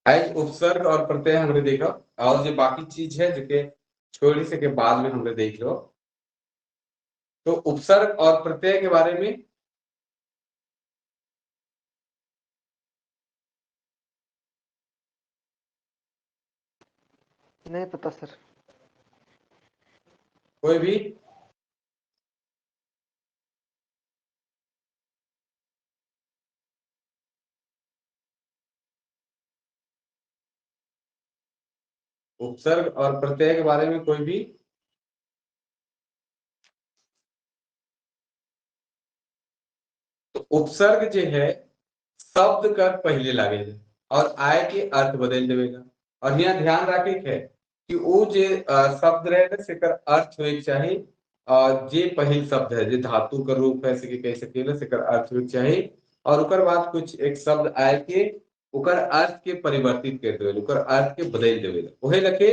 आज उपसर्ग और प्रत्यय हमने देखा और जो बाकी चीज है जो के छोड़ी से के बाद में हमने देख लो। तो उपसर्ग और प्रत्यय के बारे में नहीं पता सर। कोई भी? उपसर्ग और प्रत्यय के बारे में कोई भी? तो उपसर्ग जो है शब्द कर पहले लागे और आय के अर्थ बदल देवेगा। और यहाँ ध्यान रखे है कि वो जे शब्द रहे से कर अर्थ होए चाहिए, और जे पहिल शब्द है जे धातु का रूप है से कह सकेला से कर अर्थ होए चाहिए, और उकर बाद कुछ एक शब्द आय के उकर अर्थ के परिवर्तित कर देवे, उकर अर्थ के बदल देवे। वही लखे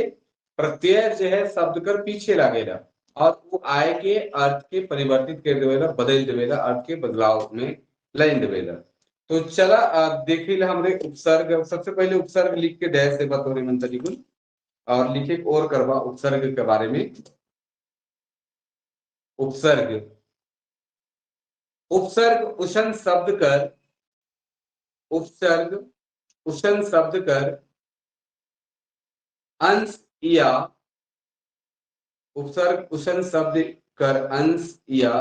प्रत्यय जो है शब्द कर पीछे लागेला और वो आय के अर्थ के परिवर्तित कर देवेला, बदल देवेला, अर्थ के बदलाव में लाइन देवेला। तो चला देखी हमरे उपसर्ग। सबसे पहले उपसर्ग लिख के डैश देवा तोहरे मंत्री कुल और लिखे और करवा उपसर्ग के बारे में। उपसर्ग, उपसर्ग उषण शब्द कर, उपसर्ग उषण शब्द कर अंश या, उपसर्ग उषण शब्द कर अंश या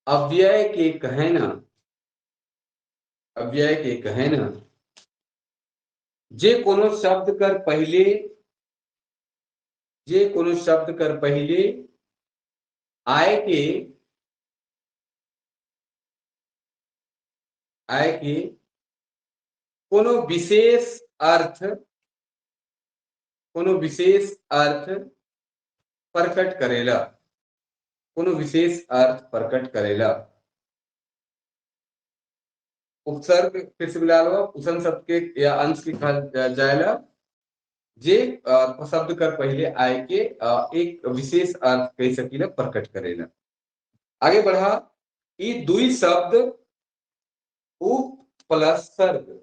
अव्यय के कहना, अव्यय के कहना जे कोनो शब्द कर पहले, जे कोनो शब्द कर पहले आय के, आय के कोनो विशेष अर्थ, कोनो विशेष अर्थ प्रकट करेला, कोनो विशेष अर्थ प्रकट करेला। उपसर्ग फिर से मिला लो, उसन शब्द के या अंश के कहा जाएला जे शब्द कर पहले आय के एक विशेष अर्थ कह सकीला प्रकट करेला। आगे बढ़ा, ई दुई शब्द उप प्लस सर्ग,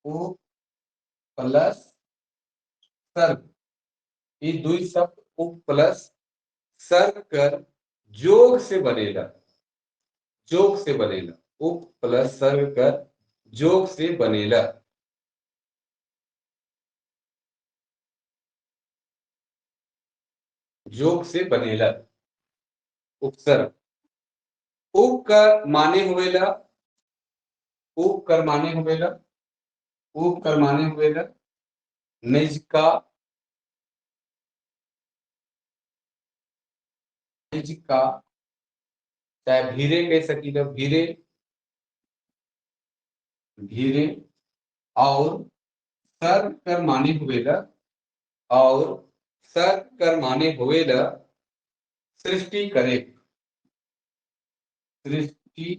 उप प्लस सर्ग, ई दुई शब्द उप प्लस सर्ग कर योग से बनेला, योग से बनेला, उप प्लस सर्ग कर योग से बनेला। योग से बनेला उपसर्ग। उप कर माने हुएला, उप कर माने हुएला, उप कर माने हुएला निज का, निज का, चाहे भीरे कह सकीला, भीरे, भीरे, और सर कर माने हुएला, और सर कर माने हुएला सृष्टि करे, सृष्टि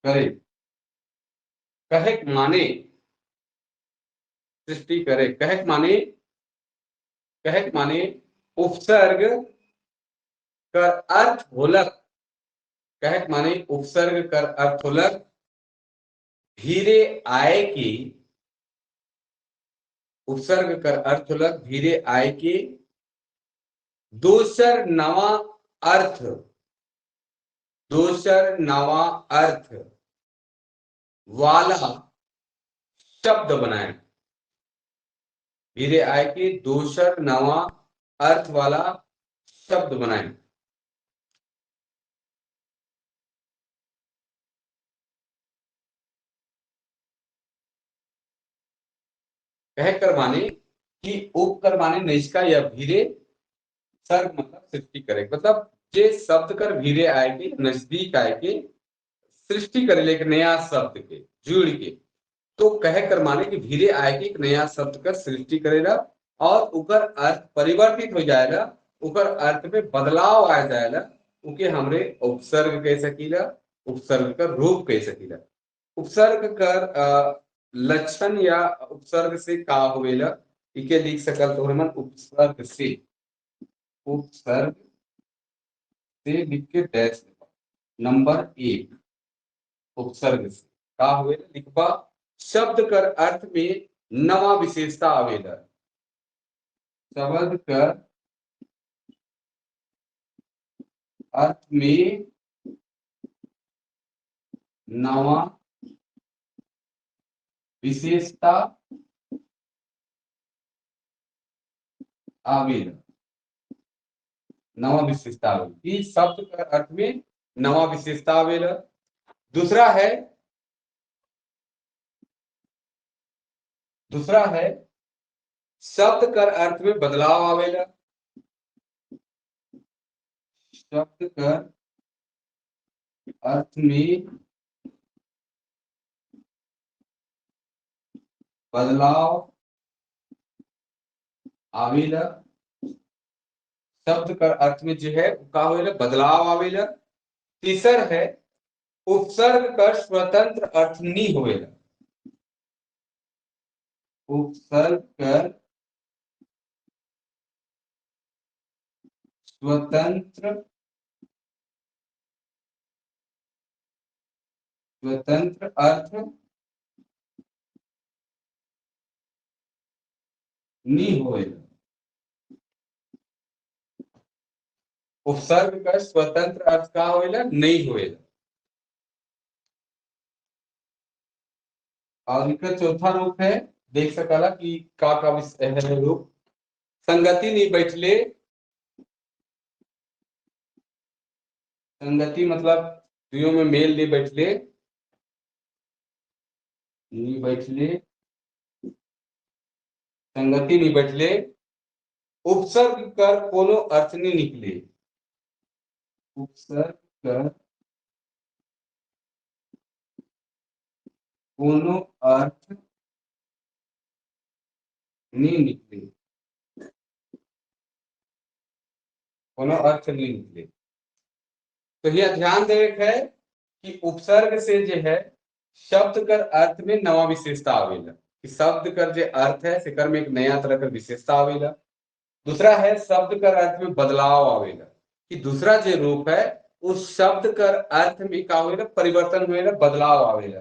करे, कहे माने सृष्टि करे, कहे माने, कहे माने उपसर्ग कर अर्थ होलक, कहे माने उपसर्ग कर अर्थ होलक धीरे आए की, उपसर्ग कर अर्थ होलक धीरे आए के दोसर नवा अर्थ, दोसर नवा अर्थ वाला शब्द बनाए। धीरे आए के दोसर नवा अर्थ वाला शब्द बनाए। कह कर माने कि उप कर माने निष्का या भीरे, सर्ग मतलब सृष्टि करे, मतलब जे शब्द कर भीरे आए के नजदीक आए के सृष्टि करे एक नया शब्द के जुड़ के, तो कह कर माने कि भीरे आए के एक नया शब्द कर सृष्टि करेला और उकर अर्थ परिवर्तित हो जाएगा, उकर अर्थ में बदलाव आ जाएगा, उके हमरे उपसर्ग कह सकीला, उपसर्ग कर रूप कह सकीला। उपसर्ग कर लक्षण या उपसर्ग से का होवेला इके लिख सकल तो मन उपसर्ग से, उपसर्ग से लिख के डैश नंबर 1 उपसर्ग से का होवेला लिखबा शब्द कर अर्थ में नवा विशेषता आवेला। शब्द कर अर्थ में नवा विशेषता आवेला, नवा विशेषता आवेला। इस शब्द कर अर्थ में नवा विशेषता आवेला। दूसरा है शब्द कर अर्थ में बदलाव आवेला। शब्द कर अर्थ में बदलाव आवेला। शब्द कर अर्थ में जो है का होवेला बदलाव आवेला। तीसर है उपसर्ग कर स्वतंत्र अर्थ नहीं होवेला। उपसर्ग कर स्वतंत्र अर्थ नहीं होवेला। उपसर्ग का स्वतंत्र अर्थ का होवेला नहीं होवेला। और इनका चौथा रूप है, देख सकला कि का है रूप संगति नहीं बैठले। संगति मतलब दुइयों में मेल नहीं बैठले, नहीं बैठले, संगति नहीं बैठले उपसर्ग कर कोनो अर्थ नहीं निकले। उपसर्ग कर कोनो अर्थ नहीं निकले, कोनो अर्थ नहीं निकले। तो यह ध्यान देवे है कि उपसर्ग से जो है शब्द कर अर्थ में नवा विशेषता आवेला, कि शब्द कर जो अर्थ है सेकर में एक नया तरह का विशेषता आवेला। दूसरा है शब्द कर अर्थ में बदलाव आवेला, कि दूसरा जो रूप है उस शब्द कर अर्थ में का होवेला परिवर्तन होवेला, बदलाव आवेला।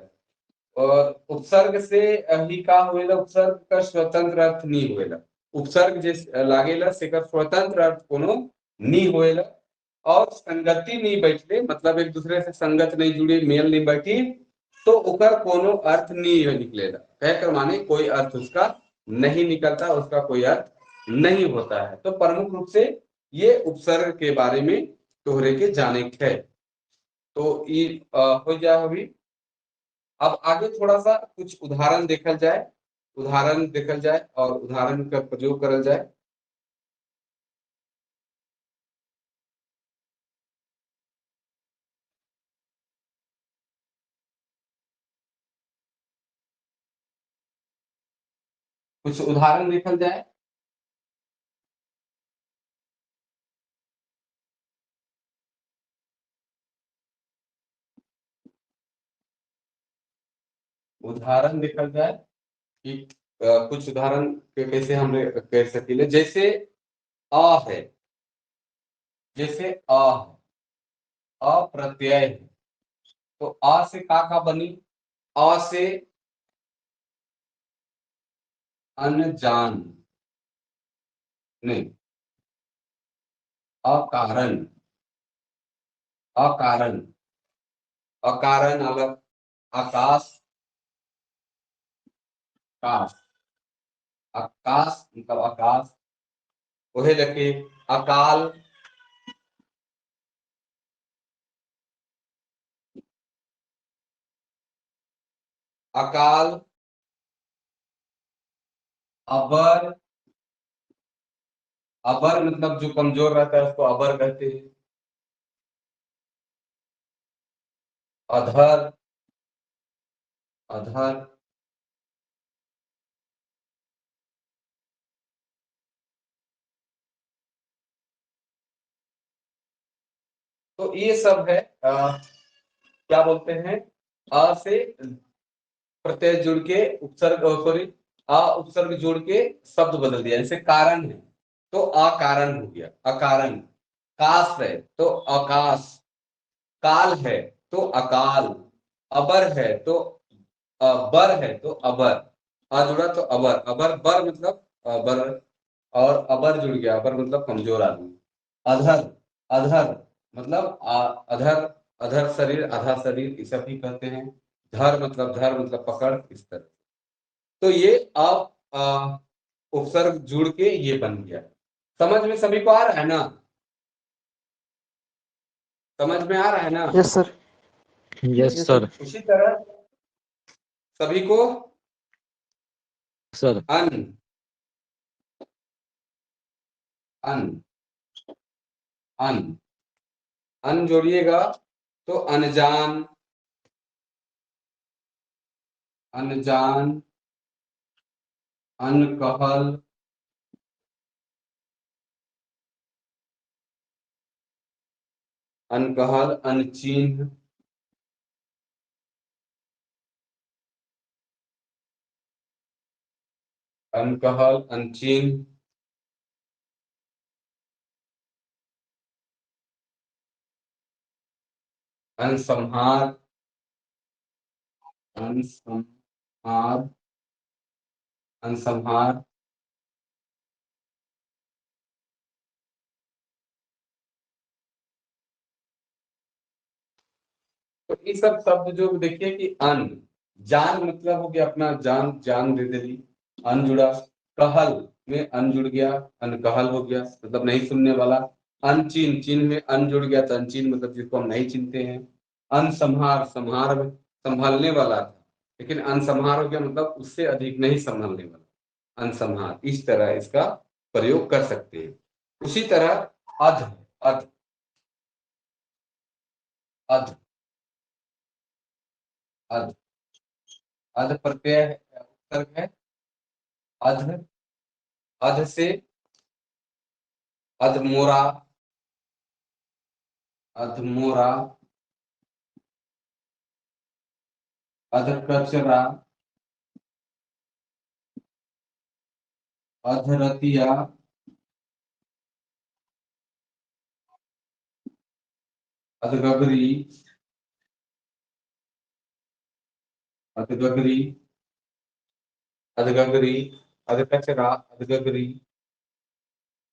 और उपसर्ग से ही का होवेला उपसर्ग का स्वतंत्र अर्थ नहीं होवेला। उपसर्ग जे लागेला सेकर स्वतंत्र अर्थ कोनो नहीं होवेला। और संगति नहीं बैठले मतलब एक दूसरे से संगत नहीं जुड़ी, मेल नहीं बैठी, तो ओकर कोनो अर्थ नहीं निकलेगा। कहकर माने कोई अर्थ उसका नहीं निकलता, उसका कोई अर्थ नहीं होता है। तो प्रमुख रूप से ये उपसर्ग के बारे में तोहरे के जाने है। तो ये हो जाए अभी। अब आगे थोड़ा सा कुछ उदाहरण देखल जाए, उदाहरण देखल जाए और उदाहरण का प्रयोग करल जाए। कुछ उदाहरण देखल जाए। उदाहरण देखल जाए कि कुछ उदाहरण के कैसे हम कह सकीले। जैसे अ है, जैसे अ है, अ प्रत्यय है, तो अ से का बनी? अ से अनजान नहीं, अकारण, अकारण, अकारण अलग, आकाश, आकाश, आकाश मतलब आकाश, वही लगे अकाल, अकाल, अबर, अबर मतलब जो कमजोर रहता है उसको अबर कहते हैं, अधर, अधर, तो ये सब है। क्या बोलते हैं, अ से प्रत्यय जुड़ के उपसर्ग, सॉरी आ उपसर्ग जोड़ के शब्द बदल दिया। जैसे कारण है तो अकारण हो गया, अकारण। काश है तो आकाश, काल है तो अकाल, अबर है तो बर है तो अबर, अ जुड़ा तो अबर, अबर बर मतलब बर, और अबर जुड़ गया, अबर मतलब कमजोर आदमी। अधर, अधर मतलब अधर, अधर शरीर, आधा शरीर, ये सब भी कहते हैं। धर मतलब, धर मतलब पकड़, इस तरह। तो ये अब उपसर्ग जुड़ के ये बन गया। समझ में सभी को आ रहा है ना? समझ में आ रहा है ना? Yes sir. Yes sir. उसी तरह सभी को सर अन, अन, अन, अन जोड़िएगा तो अनजान, अनजान, अनकहल, अनकहल, अनचिन्ह, अनकहल, अनचिन्ह, अनसंहार, अनसंहार, अनसंहार, तो ये सब शब्द जो देखिए कि अन, जान मतलब हो गया अपना जान, जान दे दी, अन जुड़ा, कहल में अन जुड़ गया, अनकहल हो गया मतलब नहीं सुनने वाला। अनचीन, चीन में अन जुड़ गया तो अनचीन मतलब जिसको हम नहीं चिनते हैं। अनसंहार, संहार में संभालने वाला था, लेकिन अनसंहार हो गया मतलब उससे अधिक नहीं संभालने वाला, अनसंहार। इस तरह इसका प्रयोग कर सकते हैं। उसी तरह अध, अध, अध, अध, अध प्रत्यय उपसर्ग है। अध, अध से अधमोरा, अधमोरा, अधकचरा, अधरतिया, अधगगरी, अधगगरी, अधगगरी, अधकचरा, अधगगरी,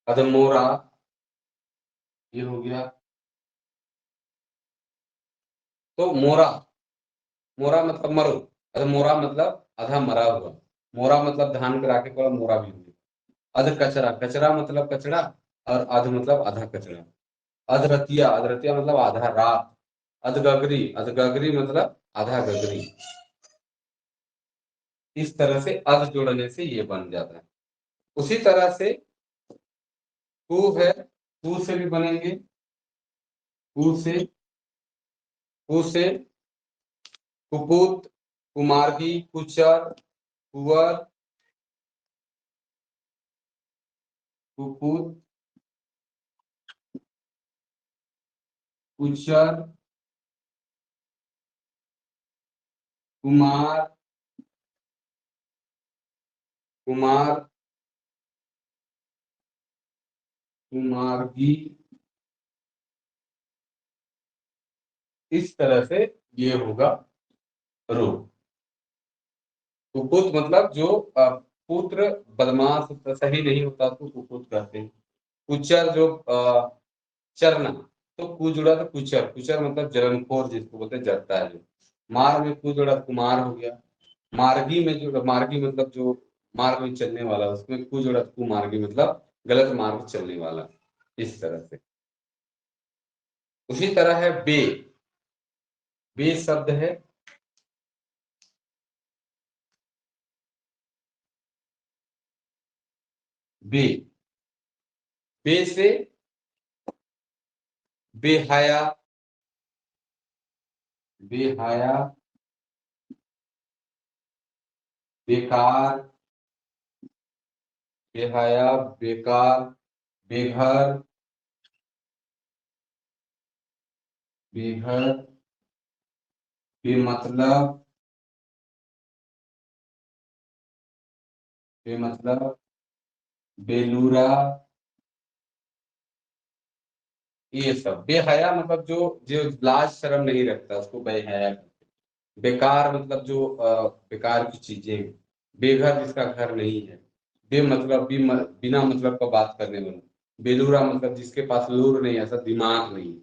अधमोरा, ये हो गया। तो मोरा, मोरा मतलब मरो, अधमोरा मतलब आधा मरा हुआ, मोरा मतलब धान के राखे वाला मोरा भी हो गया। अध कचरा, कचरा मतलब कचरा और अध मतलब आधा कचरा। अधरतिया, अधरतिया मतलब आधा रात। अधगगरी, अधगगरी मतलब आधा गगरी। इस तरह से अध जोड़ने से ये बन जाता है। उसी तरह से कु है, कु से भी बनेंगे, कु से, कु से कुपूत, कुमार्गी, कुचर, कुंवर, कुपूत, कुचर, कुमार, कुमार, कुमार्गी। इस तरह से ये होगा रूप। कुपुत मतलब जो पुत्र बदमाश सही नहीं होता तो कुपुत कहते हैं। कुचर जो चरना, तो कु जुड़ा तो कुचर, कुचर मतलब जलनखोर जिसको बोलते हैं, जलता है जो। मार में कु जुड़ा कुमार हो गया। मार्गी में जो, मार्गी मतलब जो मार्ग में चलने वाला, उसमें कु जुड़ा तो कुमार्गी मतलब गलत मार्ग चलने वाला। इस तरह से। उसी तरह है बे, बे शब्द है। बे, बे से बेहया, बेहया, बेकार, बेहया, बेकार, बेघर, बेघर, बेमतलब, बेमतलब, बेलूरा, ये सब। बेहया मतलब जो जो लाज शर्म नहीं रखता उसको बेहया कहते हैं। बेकार मतलब जो बेकार की चीजें, बेघर जिसका घर नहीं है, बेमतलब बिना मतलब का बात करने वाला, बेलूरा मतलब जिसके पास लूर नहीं, ऐसा दिमाग नहीं है,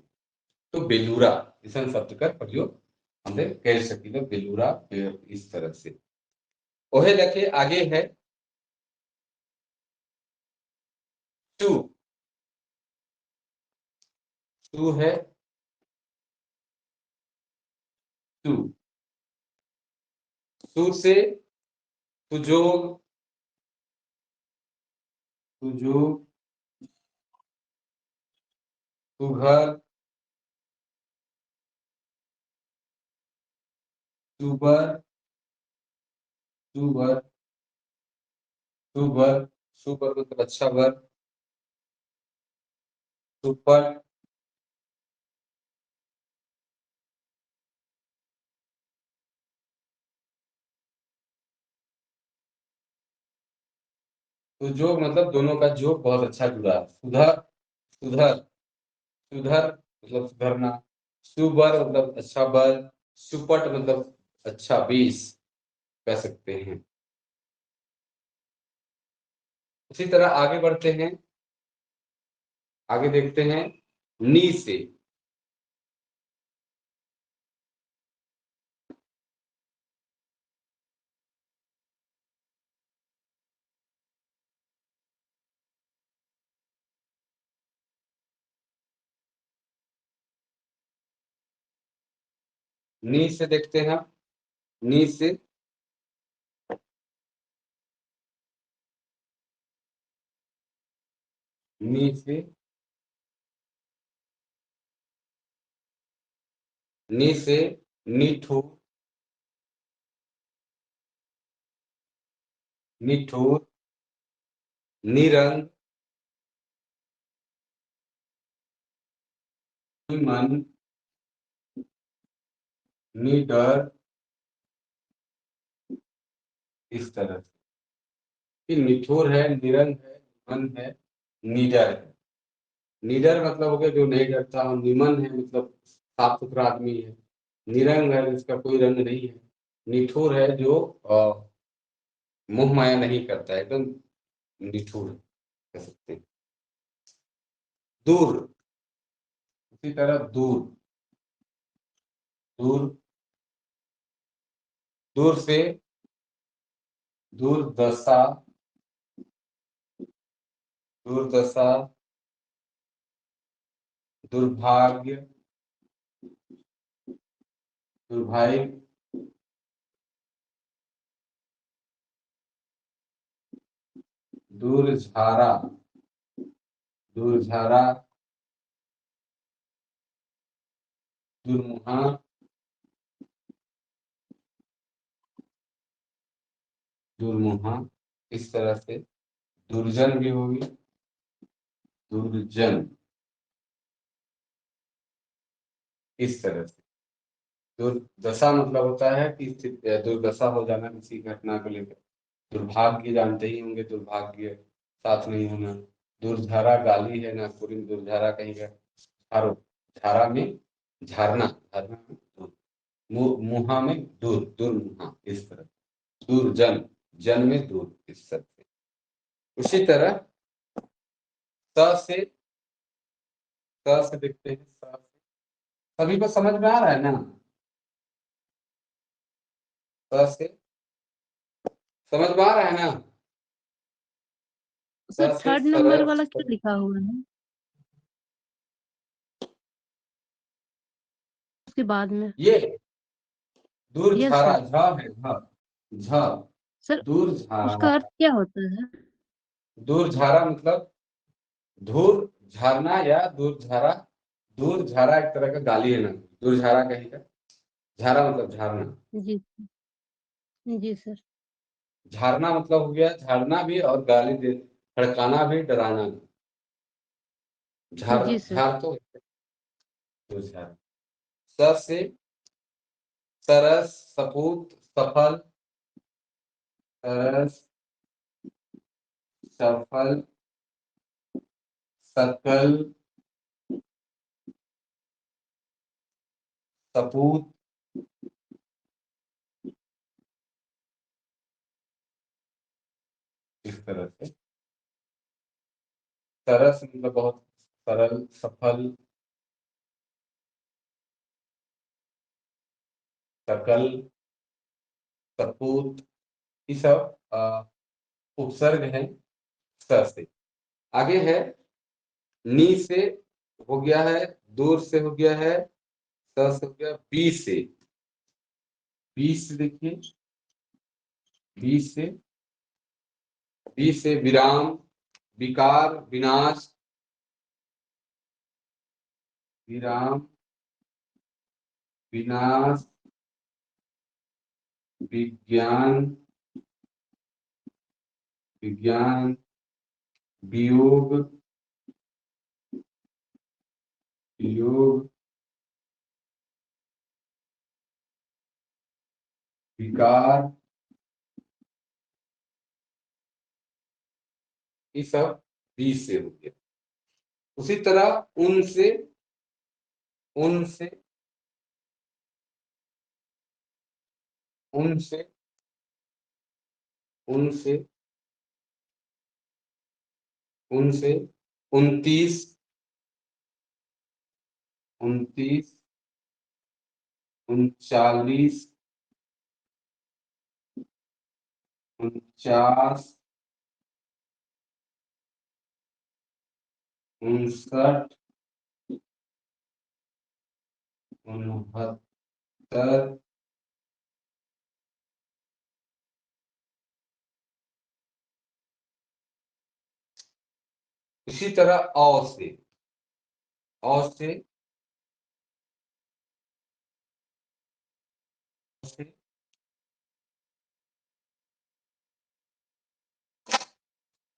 तो बेलूरा इस शब्द का प्रयोग हमने कह सकी, बेलूरा इस तरह से। ओहे लेके आगे है टू, टू है टू, टू से सुजोग, सुजोग, सुघर, सुबर, सुबर, सुबर, सुबर मतलब अच्छा वर, सुपर, तो जोग मतलब दोनों का जोग बहुत अच्छा जुड़ा है। सुधर, सुधर, सुधर मतलब सुधरना, सुबर मतलब अच्छा बर, सुपट मतलब अच्छा बीस कह सकते हैं। उसी तरह आगे बढ़ते हैं, आगे देखते हैं नी से। नी से देखते हैं, नी से नी से नी से निठुर, निठुर, निरंग, निमन, निडर, इस तरह से। फिर निठुर है, निरंग है, निमन है, निडर है। निडर मतलब हो गया जो नहीं डरता, और निमन है मतलब साफ सुथरा आदमी है, निरंग है जिसका कोई रंग नहीं है, निठुर है जो मोह माया नहीं करता, एकदम निठुर कह सकते हैं। दूर, उसी तरह दूर, दूर, दूर से दुर्दशा, दुर्दशा, दुर्भाग्य, दुर्भाग्य, दुर्झारा, दुर्झारा, दुर्मुहा, दुर्मुहा, इस तरह से। दुर्जन भी होगी, दुर्जन, इस तरह से। दुर्दशा मतलब होता है कि दुर्दशा हो जाना किसी घटना को लेकर। दुर्भाग्य जानते ही होंगे, दुर्भाग्य साथ नहीं होना। दुर्धारा गाली है नागपुरी में, दुर्धारा कहीं का झारो, झारा में झारना, झारना में दूर, मुहा में दूर, दुर्मुहा, इस तरह। दुर्जन, जन में दूर, इस तरह से। उसी तरह स से, स से देखते हैं, स से। सभी को समझ में आ रहा है ना? स से समझ में आ रहा है ना? सर थर्ड नंबर वाला क्यों लिखा हुआ है उसके बाद में? ये दूर झारा, झ है, झ, झ सर दूर झारा, उसका अर्थ क्या होता है? दूर झारा मतलब धूर झारना या दूर झारा। दूर झारा एक तरह का गाली है ना, दूर झारा कहीं का, झारा मतलब झारना। जी जी सर। झारना मतलब हो गया झाड़ना भी और गाली दे, भड़काना भी, डराना भी। झार, झार तो झार। स से सरस, सपूत, सफल, सरस, सफल, सकल, सपूत, इस तरह से सरस मतलब बहुत सरल, सफल, सकल, सपूत, ये सब उपसर्ग है स से। आगे है नी से हो गया है, दूर से हो गया है, स से हो गया, बी से, बी से देखिए, बी से, बी से विराम, विकार, विनाश, विराम, विनाश, विज्ञान, विज्ञान, वियोग, वियोग, विकार, ये सब बी से हो गया। उसी तरह उनसे, उनसे, उनसे, उनसे, उनसे 29, 29, 39, 49, 59, 69, इसी तरह औ से, औ से,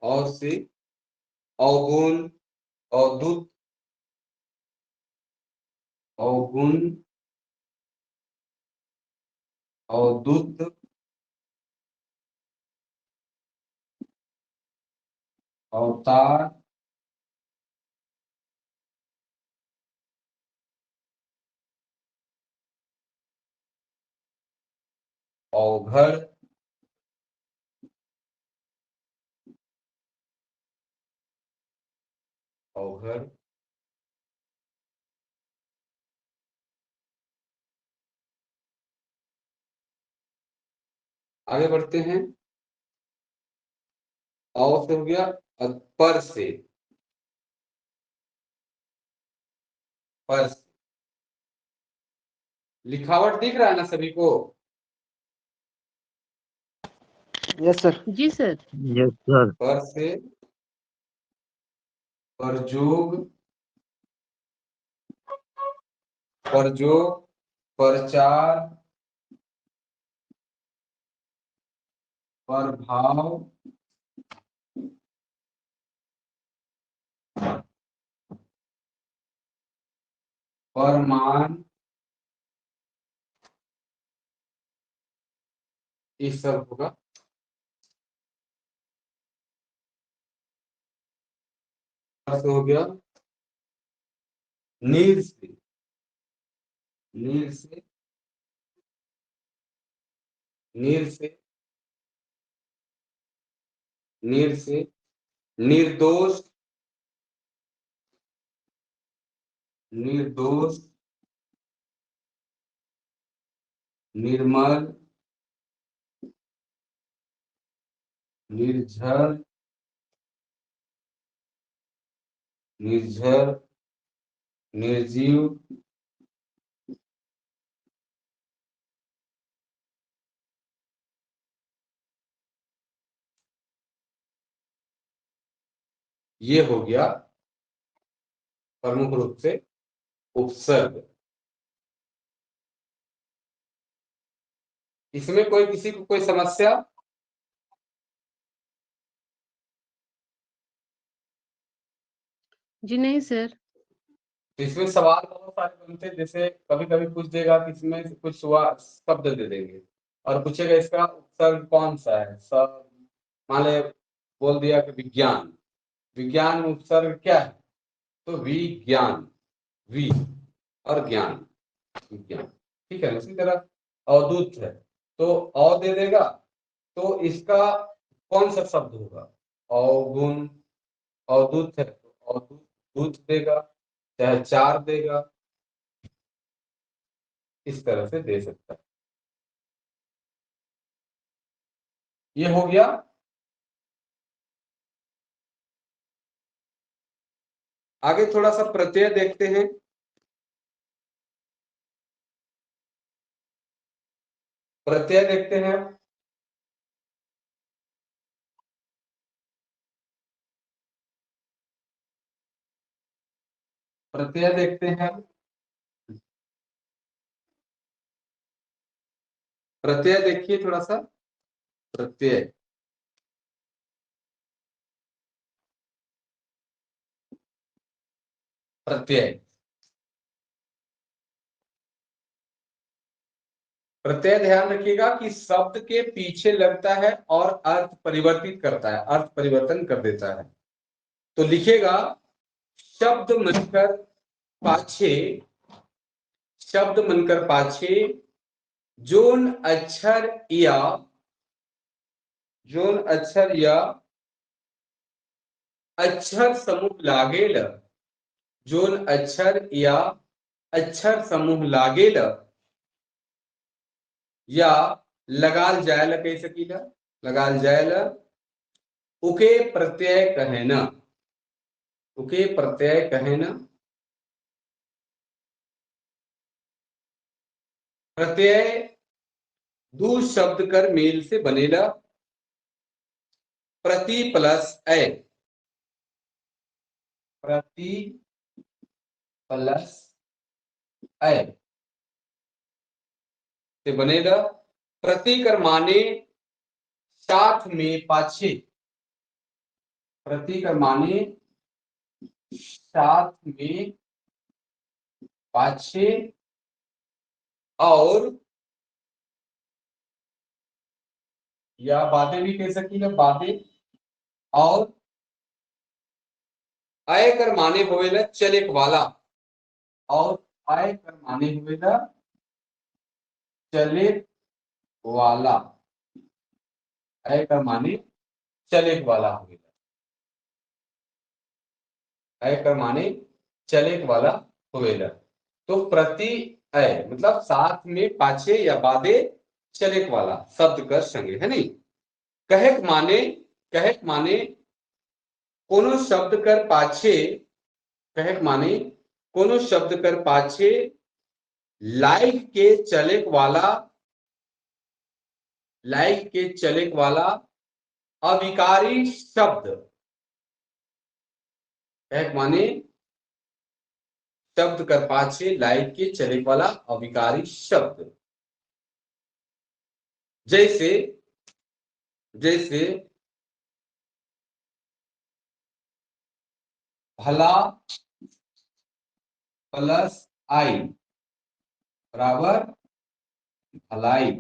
औ से अवगुण, अवधूत, अवगुण, अवधूत, अवतार, अवघड़, अवघड़, आगे बढ़ते हैं। औ से हो गया, पर से, पर से लिखावट दिख रहा है ना सभी को? Yes sir. जी सर। Yes sir. पर से परजोग, परजोग, परचार, परभाव, परमान, ये सब होगा। हो गया नीर से, नीर से, नीर से, नीर से निर्दोष, निर्दोष, निर्मल, निर्झर, निर्झर, निर्जीव, ये हो गया प्रमुख रूप से उपसर्ग। इसमें कोई किसी को कोई समस्या? जी नहीं सर। तो इसमें सवाल बहुत सारे बनते हैं, जैसे कभी कभी पूछ देगा कि इसमें कुछ शब्द दे देंगे और पूछेगा इसका उपसर्ग कौन सा है। सब मान ले बोल दिया कि विज्ञान, विज्ञान में उपसर्ग क्या है, तो विज्ञान, वि और ज्ञान, विज्ञान, ठीक है। उसी तरह अवधूत है तो अ दे देगा, तो इसका कौन सा शब्द होगा? अवगुण, अवधूत है तो अवधूत दूत देगा, चाहे चार देगा, इस तरह से दे सकता है। ये हो गया। आगे थोड़ा सा प्रत्यय देखते हैं। प्रत्यय देखते हैं। प्रत्यय देखते हैं। प्रत्यय देखिए थोड़ा सा। प्रत्यय प्रत्यय प्रत्यय ध्यान रखिएगा कि शब्द के पीछे लगता है और अर्थ परिवर्तित करता है, अर्थ परिवर्तन कर देता है। तो लिखेगा शब्द मनकर पाछे, शब्द मनकर पाछे जोन अक्षर या, जोन अक्षर या अक्षर समूह लागेल, जोन अक्षर या अक्षर समूह लागेल या लगाल जायल कह सकीला, लगाल जायल, उके प्रत्यय कहना, उके प्रत्यय कहना। प्रत्यय दो शब्द कर मेल से बनेला, प्रति प्लस ए, प्रति प्लस ए से बनेला। प्रति कर माने साथ में पाछे, प्रति कर माने साथ में पाछे और या बातें भी कह सकी ना, बातें और आय कर माने होवेला चलेक वाला, और आय कर माने होवेला चले वाला, आय कर माने चलेक वाला होवेला, आय कर माने चलेक वाला होवेला। तो प्रति आय मतलब साथ में पाछे या बादे चलेक वाला शब्द कर संगे, है नहीं। कहक माने, कहक माने कोनो शब्द कर पाछे, कहक माने कोनो शब्द कर पाछे लाइक के चलेक वाला, लाइक के चलेक वाला अविकारी शब्द। कहक माने शब्द कर पाछे लाइक के चलेक वाला अविकारी शब्द। जैसे, जैसे भला प्लस आई बराबर भलाई।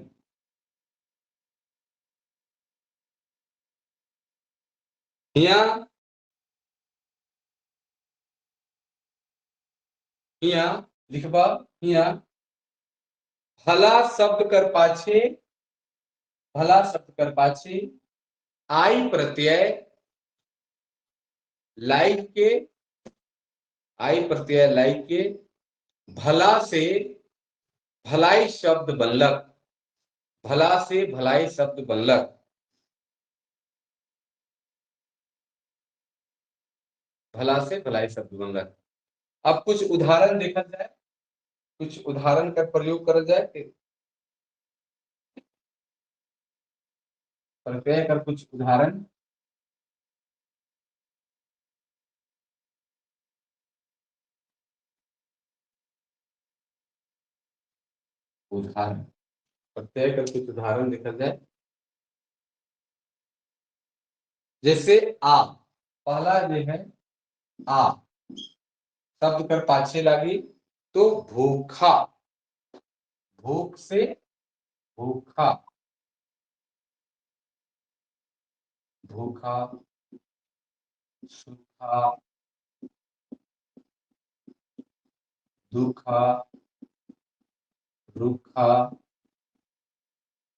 हिया लिखबा, हिया भला शब्द कर पाछे, भला शब्द कर पाछे आई प्रत्यय लाइक के, आई प्रत्यय लाइक के भला से भलाई शब्द बनलक, भला से भलाई शब्द बनलक। भला से भलाई शब्द बनलक। अब कुछ उदाहरण देखा जाए, कुछ उदाहरण का प्रयोग करा जाए, प्रत्यय कर कुछ उदाहरण। उदाहरण प्रत्यय कर कुछ उदाहरण देखा जाए। जैसे आ, पहला जो है आ शब्द कर पाछे लागी तो भूखा, भूख से भूखा, भूखा, सूखा, दुखा, रुखा,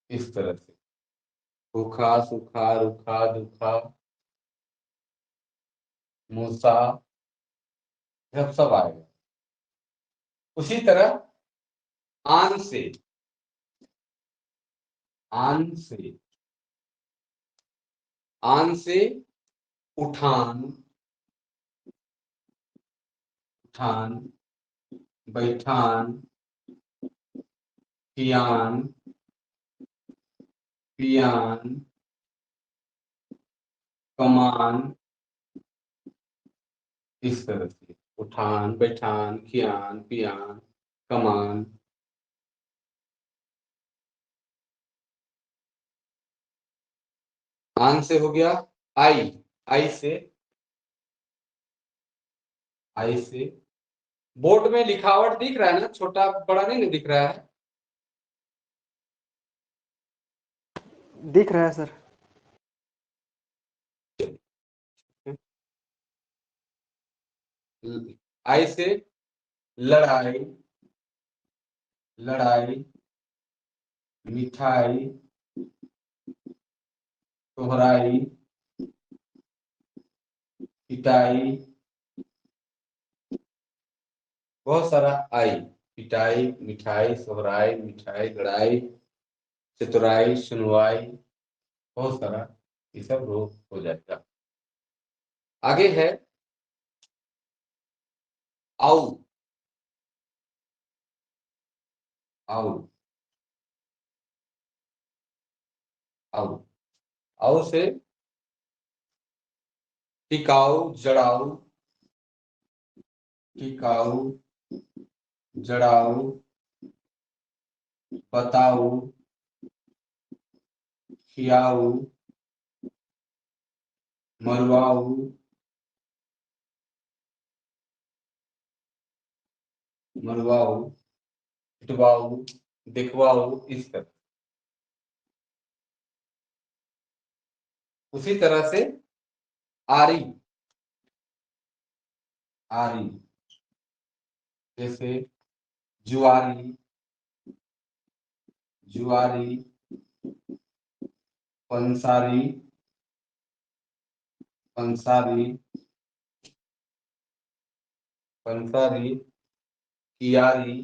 इस तरह से भूखा, सूखा, रुखा, दुखा, मूसा, सब सब आएगा। उसी तरह आन से, आन से, आन से उठान, उठान, बैठान, पियान, पियान, कमान, इस तरह से उठान, बैठान, खियान, पियान, कमान। आन से हो गया आई, आई से, आई से बोर्ड में लिखावट दिख रहा है ना, छोटा बड़ा नहीं ना दिख रहा है? दिख रहा है सर। आई से लड़ाई, लड़ाई, मिठाई, दोहराई, पिटाई, बहुत सारा आई, पिटाई, मिठाई, सोहराई, मिठाई, लड़ाई, चतुराई, सुनवाई, बहुत सारा ये सब रोग हो जाएगा। आगे है आउ, आउ, आउ, आउ से टिकाऊ, जड़ाऊ, टिकाऊ, जड़ाऊ, बताऊ, खियाऊ, मरवाऊ, मरवाऊ, पिटवाऊ, दिखवाऊ, इस तरह। उसी तरह से आरी, आरी जैसे जुआरी, जुआरी, पंसारी, पंसारी, पंसारी, कियारी,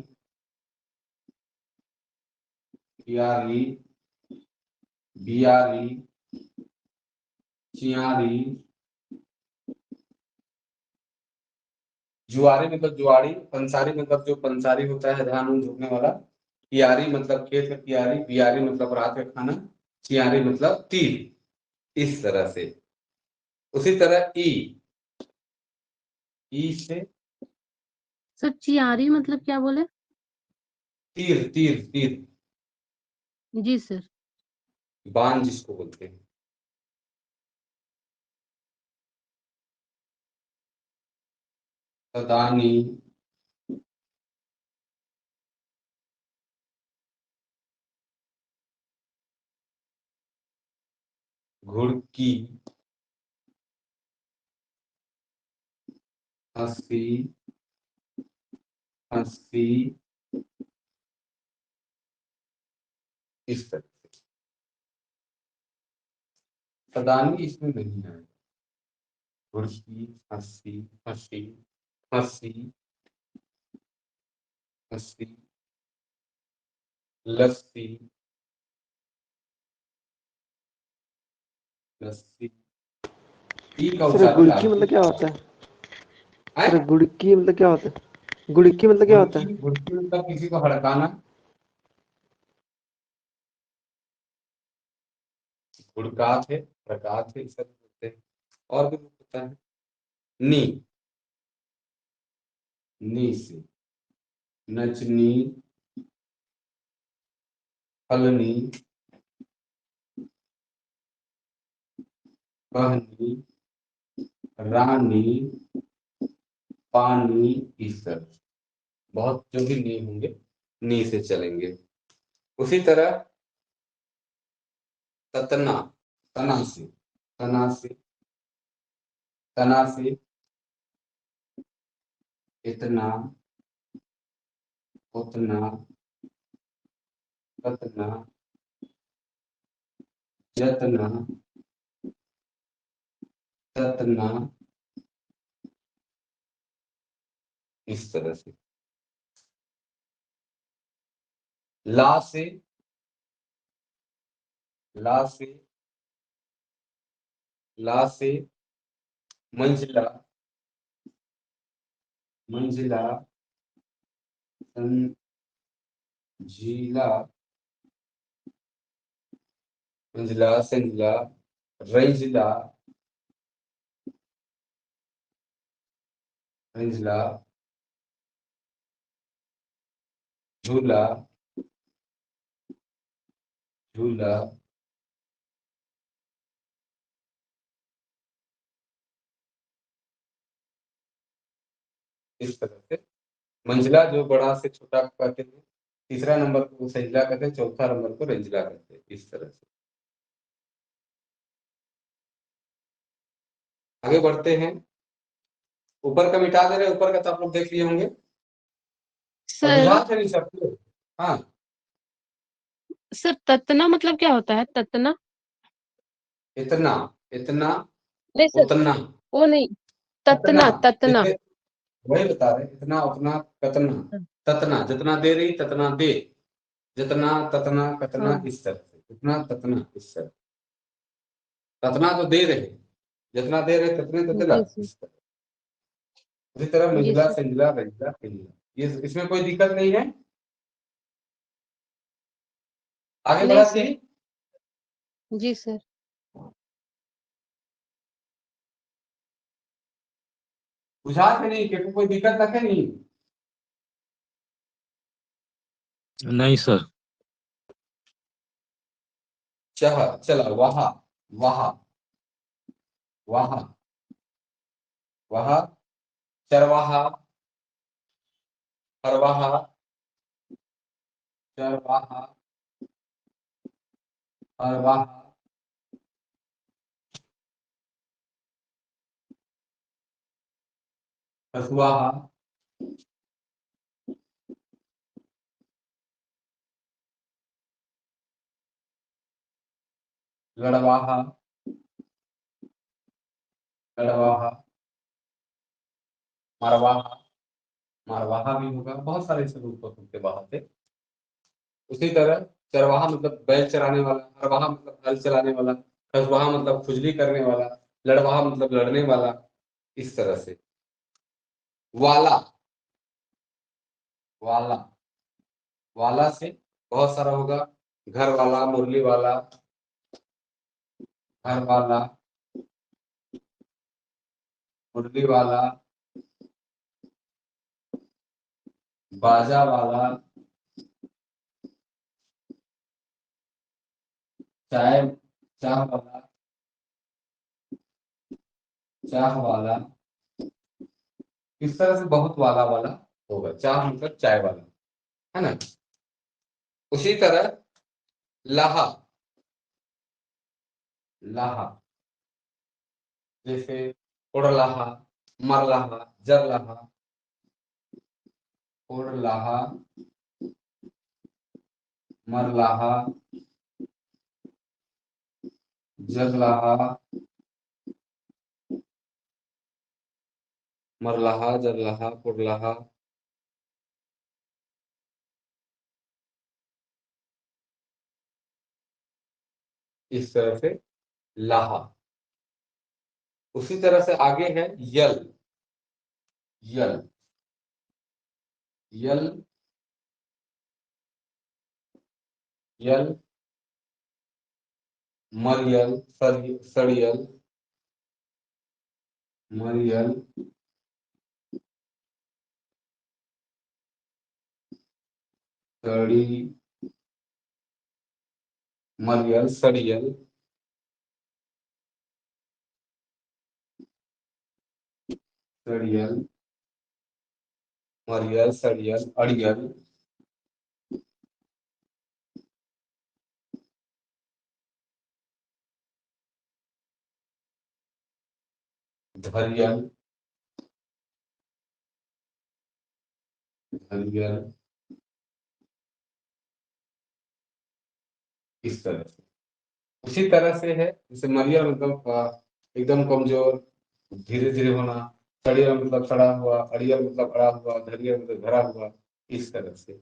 कियारी, बियारी, चियारी। जुआरी मतलब जुआरी, पंसारी मतलब जो पंसारी होता है धान झोंकने वाला, कियारी मतलब खेत का कियारी, बियारी मतलब रात का खाना, चियारी मतलब तीर, इस तरह से। उसी तरह ई, ई से सर चियारी मतलब क्या बोले? तीर, तीर, तीर। जी सर। बाण जिसको बोलते हैं। सदानी, घुड़की, हंसी, हंसी, इस तरह से। सदानी इसमें नहीं आएगा। घुड़की, हंसी, हंसी, हंसी, हंसी, लस्सी, लस्सी। सर गुड़की मतलब क्या होता है? सर गुड़की मतलब क्या होता है? गुड़की मतलब क्या होता है? गुड़की मतलब किसी को हड़काना, गुड़का थे, हड़का थे, सब बोलते हैं। और भी होता है नी, नी से नचनी, फलनी, कहनी, रानी, पानी, इस तरह बहुत जो भी नी होंगे नी से चलेंगे। उसी तरह ततना, तना से, तना से, तना से इतना, उतना, ततना, जतना, ततना, इस तरह से। ला से, ला से, ला से मंझला, मंझला, संझीला, मंझला, संझला, रंझला, रंझला, झूला, झूला, इस तरह से। मंझला जो बड़ा से छोटा कहते हैं, तीसरा नंबर को संझला कहते हैं, चौथा नंबर को रंझला कहते हैं, इस तरह से। आगे बढ़ते हैं। ऊपर का मिटा दे रहे, ऊपर का तो आप लोग देख लिए होंगे सर। सबको। हाँ सर, ततना मतलब क्या होता है? ततना इतना, इतना, नहीं सर, उतना वो नहीं, ततना, ततना वही बता रहे, इतना, उतना, कतना, ततना, जितना दे रही ततना दे, जितना, ततना, कतना, इस तरह से, इतना, ततना, इस तरह। ततना तो दे रहे, जितना दे रहे ततने तो दिला, इस तरह। उसी तरह मंझला, संझला, रंझला, पिंजला, ये इसमें कोई दिक्कत नहीं है। आगे बढ़ा सी जी सर। बुझा के नहीं, क्योंकि कोई दिक्कत रखे नहीं। नहीं सर। चाह चला, वहा, वहा, वहा, वहा, चरवाहा, हरवाहा, चरवाहा, हरवाहा, हसवाहा, लड़वाहा, लड़वाहा, मरवाहा, मरवाहा भी होगा। बहुत सारे ऐसे रूप हो सकते बाहर से। उसी तरह चरवाहा मतलब बैल चराने वाला, हरवाहा मतलब हल चलाने वाला, खसवाहा मतलब खुजली करने वाला, लड़वाहा मतलब लड़ने वाला, इस तरह से। वाला, वाला, वाला से बहुत सारा होगा, घर वाला, मुरली वाला, घर वाला, मुरली वाला, बाजा वाला, चाय, चाह वाला, चाह वाला, इस तरह से बहुत वाला वाला होगा। चाह मतलब चाय वाला, है ना। उसी तरह लाहा, लाहा जैसे ओड़लाहा, मरलाहा, जरलाहा, ओड़लाहा, मरलाहा, जरलाहा, मरलाहा, जरलाहा, पुरलाहा, इस तरह से लाहा। उसी तरह से आगे है यल, यल, यल, यल, मरियल, सड़ियल, मरियल, सड़ी, मरियल, सड़ियल, सड़ियल, मरियल, सड़ियल, अड़ियल, धरियल, धरियल, इस तरह से। उसी तरह से है जैसे मरियल मतलब एकदम कमजोर, धीरे धीरे होना, सड़ियल मतलब सड़ा हुआ, अड़ियल मतलब अड़ा हुआ, धरियल मतलब धरा हुआ, इस तरह से।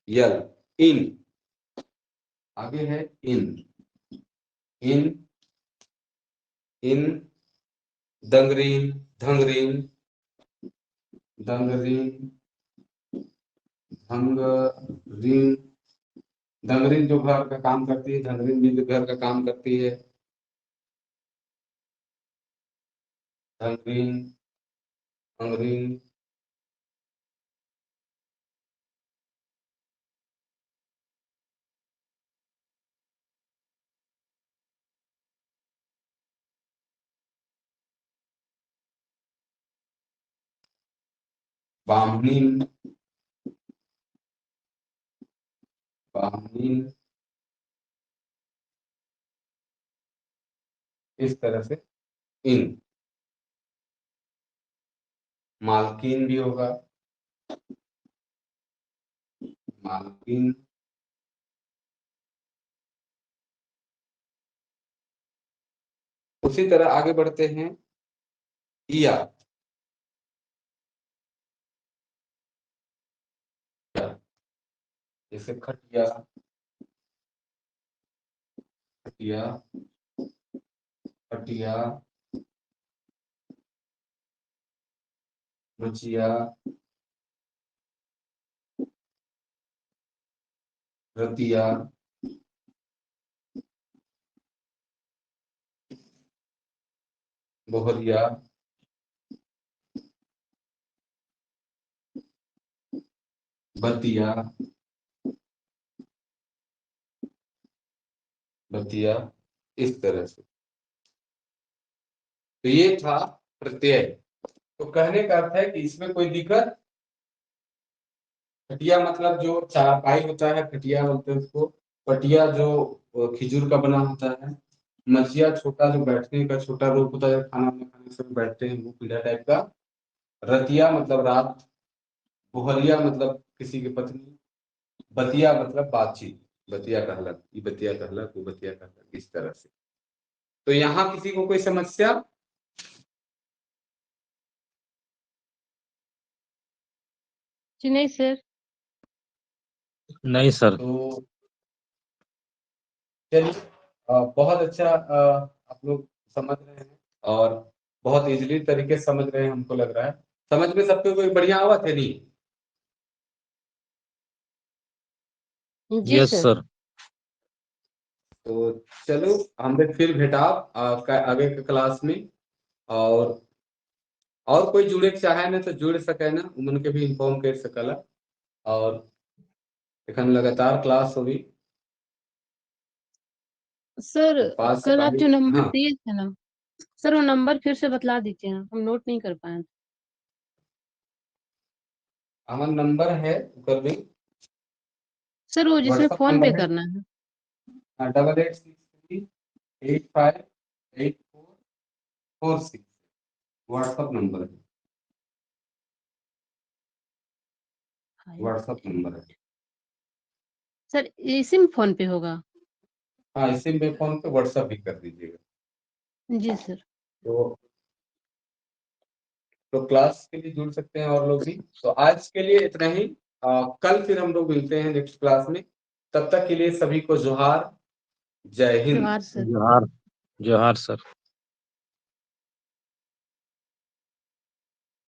यल इन, आगे है इन, इन इन दंगरीन धंगरीन, दंगरीन धंगरीन, दंगरीन जो घर का काम करती है, धंगरीन भी जो घर का काम करती है, धंगरीन धंगरीन। बामनीन बामनीन, इस तरह से इन। मालकिन भी होगा, मालकिन। उसी तरह आगे बढ़ते हैं, इया, जैसे खटिया खटिया खटिया, मचिया, रतिया, बोहरिया, बतिया बतिया, इस तरह से। तो ये था प्रत्यय। तो कहने का अर्थ है कि इसमें कोई दिक्कत, खटिया मतलब जो चारपाई होता है, खटिया बोलते हैं उसको, पटिया जो खजूर का बना होता है, मचिया छोटा जो बैठने का छोटा रूप होता है, खाना खाने से बैठते हैं वो पीढ़ा टाइप का, रतिया मतलब रात, बोहरिया मतलब किसी की पत्नी, बतिया मतलब बातचीत, बतिया कहलक, ये बतिया कहलक, वो बतिया कहलक, इस तरह से। तो यहाँ किसी को कोई समस्या? जी नहीं सर। नहीं सर। तो चलिए, बहुत अच्छा आप लोग समझ रहे हैं और बहुत इजीली तरीके से समझ रहे हैं, हमको लग रहा है। समझ में सबको कोई बढ़िया आवत है नहीं? जी यस सर। सर। तो चलो हमने फिर भेटाब आगे के क्लास में, और कोई जुड़े चाहे ना तो जुड़ सके ना, उमन के भी इन्फॉर्म कर सकला। और एखन लगातार क्लास होगी सर। पास कल आप जो नंबर हाँ। दिए थे ना सर, वो नंबर फिर से बतला दीजिए ना, हम नोट नहीं कर पाए। हमारा नंबर है कर भी सर, वो जिसमें व्हाट्सएप फोन पे नंबर है करना है। 8863 85 84 46 व्हाट्सएप नंबर है, व्हाट्सएप नंबर है सर। इसी में फोन पे होगा? हाँ, इसी में फोन पे व्हाट्सएप भी कर दीजिएगा। जी सर। तो क्लास के लिए जुड़ सकते हैं और लोग भी। तो आज के लिए इतना ही, कल फिर हम लोग मिलते हैं नेक्स्ट क्लास में। तब तक के लिए सभी को जोहार, जय हिंद। जोहार सर। जोहार, जोहार सर।